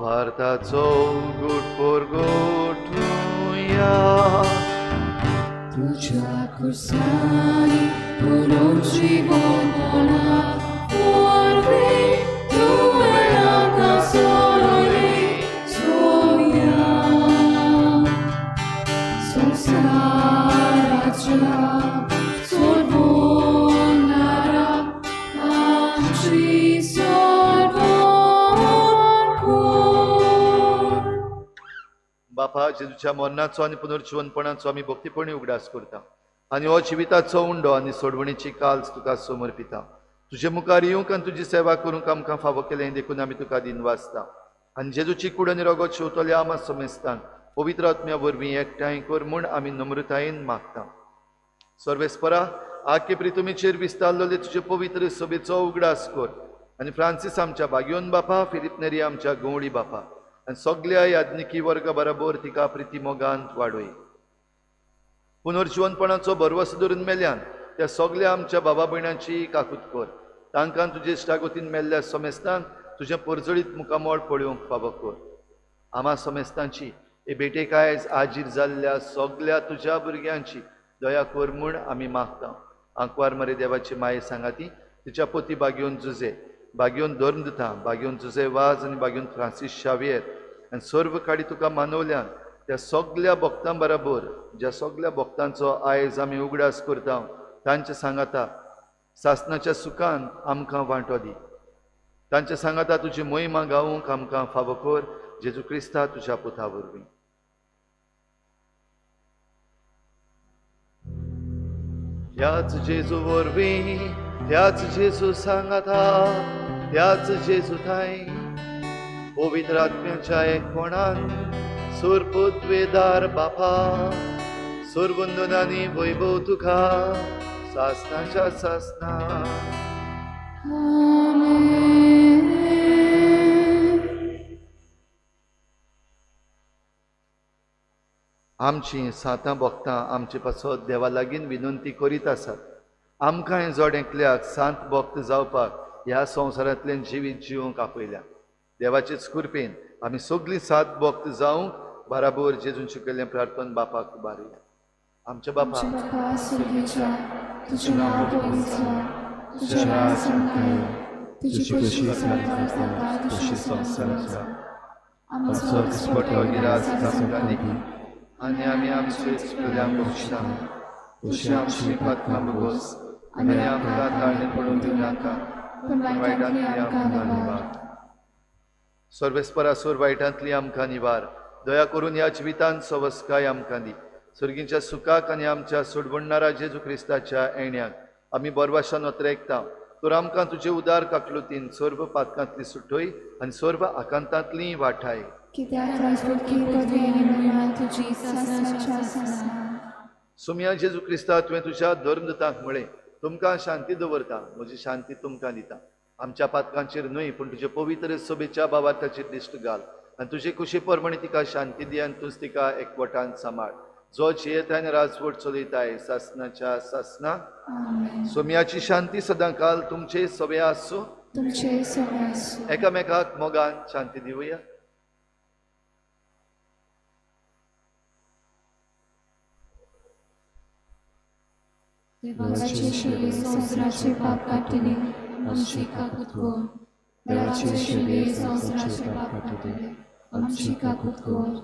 भारताचो गुट पोरगोठुया तुझ्या खुर्सांनी पुरोची बोलपणा वरवीं तुवें आमकां सोडयली सोम्या. संवसाराच्या सोडवणारा आमची बापा, जेजूच्या मरणाचो आनी पुनर्जिवनपणाचो आमी भक्तीपणी उगडास करता आनी हो जिविताचो उंडो आनी सोडवणीची काल्च तुका समर्पिता. तुजे मुखार येवंक आनी तुजी सेवा करूंक आमकां फावो केलें देखून आमी तुका दिनवासता. आनी जेजूची कूड आनी रगत शेवतल्या आमा समेस्तांक पवित्र आत्म्या वरवीं एकठांय कर म्हूण आमी नम्रतायेन मागता. सर्वेस्परा, आखे प्रितुमीचेर विस्तारलेले तुजे पवित्र सभेचो उगडास कर आनी फ्रांसीस आमच्या बागियोन बापा, फिलीप नेरी आमच्या गवळी बापा आनी सगल्या याज्ञिकी वर्गा बराबर तिका प्रिती मोगांत वाडय. पुनर्जिवनपणाचो भरवसो धरून मेल्यान त्या सगल्या आमच्या बाबा भयणांची काकूत कर. तांकां तुजे इश्टागतीन मेल्ल्या समेस्तांक तुजें परजळीत मुखामळ पळोवंक फावो कर. आमा समेस्तांची हे भेटेक आयज आजीर जाल्ल्या सगल्या तुज्या भुरग्यांची दया कर म्हूण आमी मागता. आंकवार मरे देवाची माये सांगाती तिच्या पोती बागेवन जुजे, बागेवन धर्म दिता, बागेवन जुजे वाज आनी बागेवन फ्रांसीस शावियर आनी सर्व काडी तुका मानवल्यान त्या सगल्या भक्तां बराबर ज्या सगल्या भक्तांचो आयज आमी उगडास करता तांचे सांगाता सासनाच्या सुखान आमकां वांटो दी. तांचे सांगाता तुजी मोहिमा गावूंक आमकां फावो कर, जेजू क्रिस्ता तुज्या पुता वरवीं. ह्याच जेजू वरवीं, त्याच जेजू सांगाता, त्याच जेजू थांय पवित्र आत्म्याच्या एकपणान सुरपुत्वेदार बापा, सुरबंधनांनी वैभव तुका सासनाच्या सासना. आमेन. आमची सातां भक्तां आमचे पासत देवा लागीं विनंती करीत आसात. आमकां जोड एकल्याक सांत भक्त जावपाक ह्या संवसारांतल्यान जिवीत जिवंक आपयल्या. देवाचेच कृपेन आमी सगळीं सात भक्त जावंक बराबर जेजून शिकयल्लें प्रार्थन बापाक उबारुया. आमच्या बापा, बापा स्वर्गेच्या, तुजें नांव पवित्र जावं, तुजें राज्य येवं, तुजी खोशी स्वर्गात जाता तशी संवसारांत जावं. आमचो दिसपट्टो गिरास आमकां दी, आनी आमी आमचे चुकल्यांक बक्षता तशी आमची पातकां भोगोस, आनी आमकां ताळणे पडूंक दिवनाका, पूण वायटांतली आमकां निवार. सर्वेस्परा सोर वायटांतली आमकां निवार. दया करून ह्या जिवितांत सवस्काय आमकां दी. सर्गींच्या सुखाक आनी आमच्या सोडवणणारा जेजू क्रिस्ताच्या येण्याक आमी बरवाशान अत्रेकता. तर आमकां तुजे उदार काकलुतीन सर्व पातकांतली सुटय आनी सर्व आकांतांतली वाठाय. कित्याक राजवटकी पदवी आनी महिमा तुजी सासणाच्या सासणा. सोमया जेजू क्रिस्ता, तुवें तुज्या धर्मदूतांक म्हळें, तुमकां शांती दवरता, म्हजी शांती तुमकां दिता. आमच्या पातकांचेर न्हय पूण तुजे पवित्र सभेच्या बाबार्थाचेर दिश्ट घाल आनी तुजे कुशी प्रमाणे तिका शांती दी आनी तूंच तिका एकवटान सांबाळ, जो जियेताय आनी राजवट चलयताय सासनाच्या सासना. सोमयाची शांती सदांकाल तुमचे सवे आसूं. तुमचे सवे आसूं. एकामेकाक मोगान शांती दिवया. देवाचे शिले संवसाराचे पाप काडटले, आमची काकूत कर. देवाचे शिले संवसाराचे पाप काडटले, आमची काकूत कर.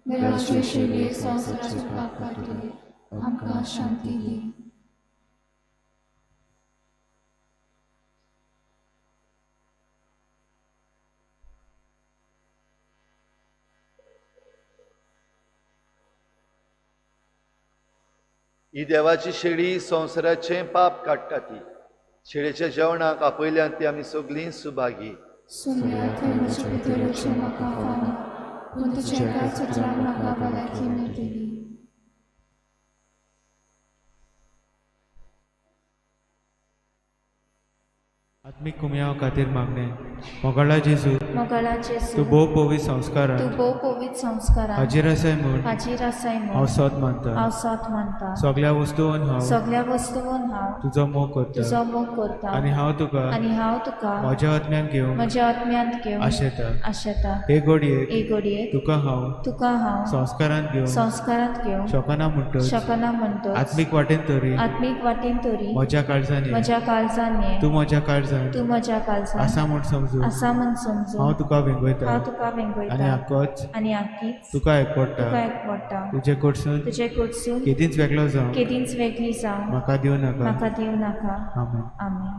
देवाचे शिले संवसाराचे पाप काडटले, आमकां शांती दी. ही देवाची शेळी संवसाराचें पाप काडटा. ती शेळेच्या जेवणाक आपयल्यान ती आमी सगळीं सुभागी. सोम्या, थंय म्हज्या भितर वचूं म्हाका फावना, पूण तुज्या एकाच उतरान म्हाका भलायकी मेळटली. आत्मीक कुमयाव खातीर मागणें. मोगाळा जेजू, मोगाळा जेजू, तूं भोव पवित्र संस्कारान, तूं भोव पवित्र संस्कारान हाजीर आसाय म्हूण, हाजीर आसाय म्हूण हांव सत मानता, हांव सत मानता. सगळ्या वस्तून हांव, सगळ्या वस्तून हांव तुजो मोग करता, तुजो मोग करता. आनी हांव तुका, आनी हांव तुका म्हज्या आत्म्यान घेवन, म्हज्या आत्म्यांत घेवन आशेता, आशेता. हे घडयेक, हे घडयेक तुका हांव, तुका हांव संस्कारांत घेवन, संस्कारांत घेवन शकना म्हणटच, शकना म्हणटच, आत्मीक वाटेन तरी, आत्मीक वाटेन तरी म्हज्या काळजान, म्हज्या काळजान ये, तूं म्हज्या काळजान, तूं म्हज्या काळजान आसा म्हूण समजून, आसा म्हूण समजून हांव तुका वेंगयता, हांव तुका वेंगयता, आनी आकोच, आनी आकीच तुका एकवडटा, तुका एकवडटा. तुजे कडसून, तुजे कडसून केदींच वेगळो जावं, केदींच वेगळी जावं म्हाका दिवं नाका, म्हाका दिवं नाका. आमेन. आमेन.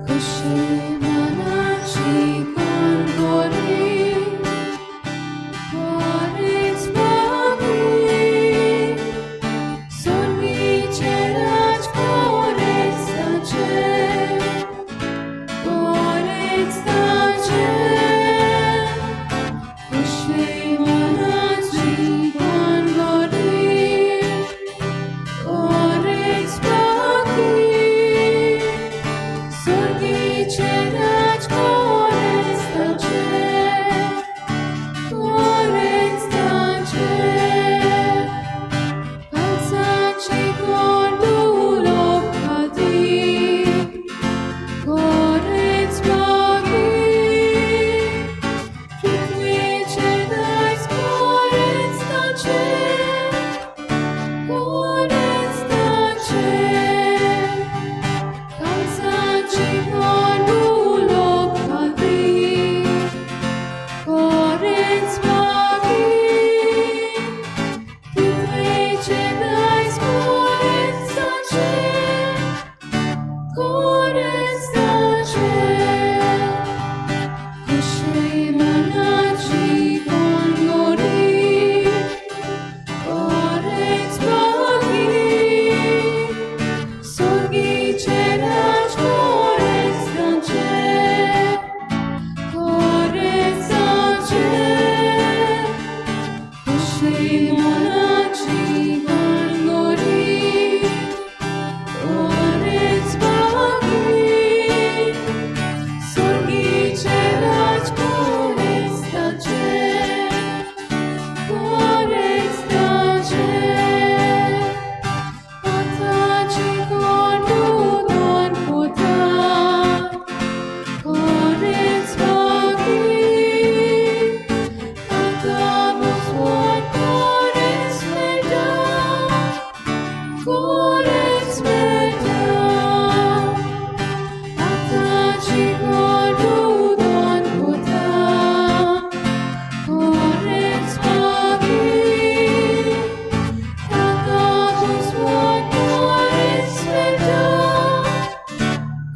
खुशी मनाची काणकोरी कोरीच मागी सोनीचे राज कोरेच ताचे कोरेच ताचे. खुशी मनाची काणकोरी कोरेच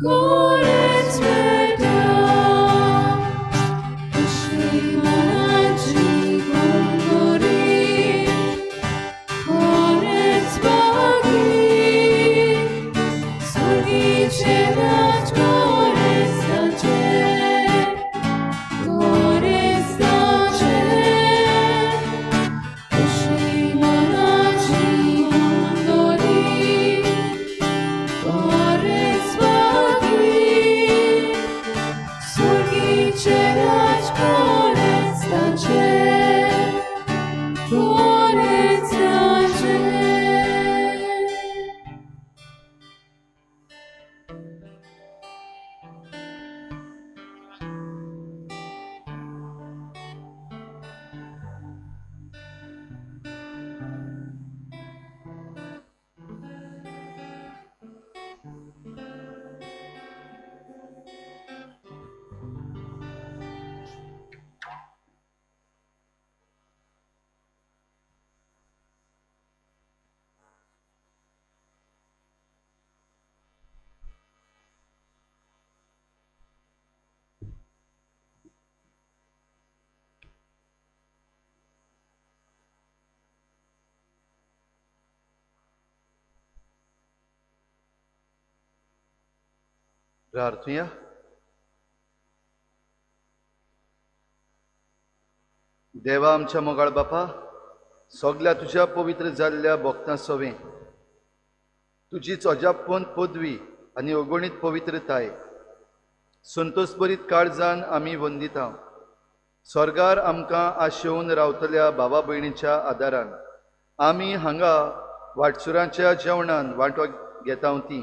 कोरेच मेळटा कसली मनाची कोण करी कोरेच बागी स्वर्गीचे राज कोरेच ताचें कोरेच ताचें कसली मनाची कोण करी कोरेच बागी स्वर्गीचे राज कोरेच ताचें कोरेच ताचें. प्रार्थुया. देवा आमच्या मोगाळ बापा, सगल्या तुज्या पवित्र जाल्ल्या भक्तां सवें तुजीच अजापवंत पदवी आनी अगणीत पवित्रताय संतोषभरीत काळजान आमी वंदिता. स्वर्गार आमकां आशेवन रावतल्या भावा भयणीच्या आदारान आमी हांगा वाटसुरांच्या जेवणान वांटो घेता ती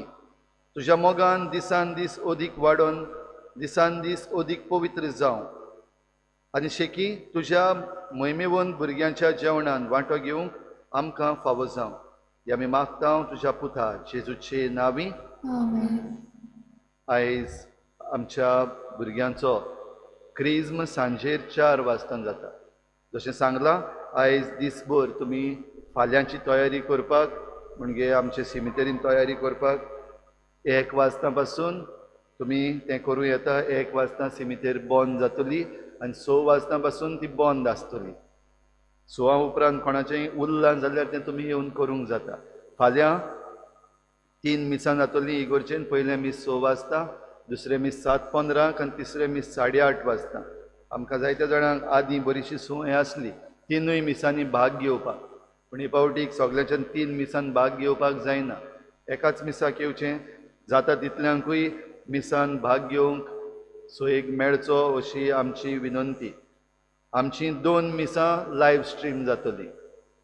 तुज्या मोगान दिसान दीस अदीक वाडोवन दिसान दीस अदीक पवित्र जावं आनी शेकी तुज्या मोहिमेवन भुरग्यांच्या जेवणान वांटो घेवंक आमकां फावो जावं. हे आमी मागता तुज्या पुता जेजूचे नांवी. आमेन. आयज आमच्या भुरग्यांचो क्रिज्म सांजेर 4 वाजता जाता. जशें सांगलां आयज दिसभर तुमी फाल्यांची तयारी करपाक म्हणजे आमचे सिमितेरीन तयारी करपाक 1 वाजता पासून तुमी तें करूं येता. 1 वाजता सिमितेर बंद जातली आनी 6 वाजता पासून ती बंद आसतली. 6 उपरांत कोणाचें उरलां जाल्यार तें तुमी येवन करूंक जाता. फाल्यां 3 मिसां जातलीं इगोर्जेन. पयलें मीस 6 वाजता, दुसरें मीस 7:15 आनी तिसरें मीस 8:30 वाजता. आमकां जायत्या जाणांक आदीं बरीशी संवय आसली 3 मिसांनी भाग घेवपाक, पूण हे फावटीक सगल्यांच्यान 3 मिसान भाग घेवपाक जायना. एकाच मिसाक येवचें जाता तितल्यांकूय मिसान भाग घेवंक सोयीक मेळचो अशी आमची विनंती. आमची 2 मिसां लायव्ह स्ट्रीम जातली.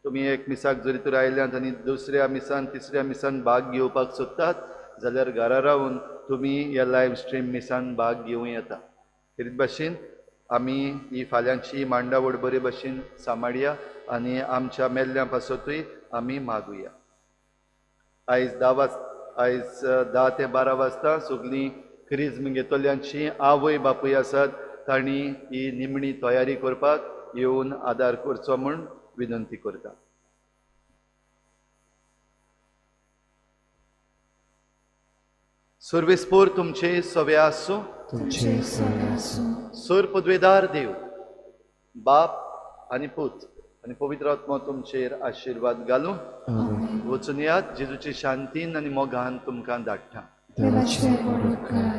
तुमी एक मिसाक जरी तर आयल्यात आनी दुसऱ्या मिसान तिसऱ्या मिसान भाग घेवपाक सोदतात जाल्यार घरा रावन तुमी ह्या लायव्ह स्ट्रीम मिसान भाग घेवं येता. तेच भाशेन आमी ही फाल्यांची मांडावळ बरे भाशेन सांबाळया आनी आमच्या मेल्ल्या पासतूय आमी मागुया. आयज 10 ते 12 वाजता सगळीं क्रिज्म घेतल्यांची आवय बापूय आसात तांणी ही निमणी तयारी करपाक येवन आदार करचो म्हूण विनंती करता. सर्वेस्पोर तुमचे सवे आसूं. तुमचे सवे आसूं. सर पदवेदार देव बाप आनी पूत आनी पवित्र आत्मो तुमचेर आशिर्वाद घालूं. वचून यात जेजूची शांतीन आनी मोगान तुमकां धाडटा. देवाचे व्हड उपकार.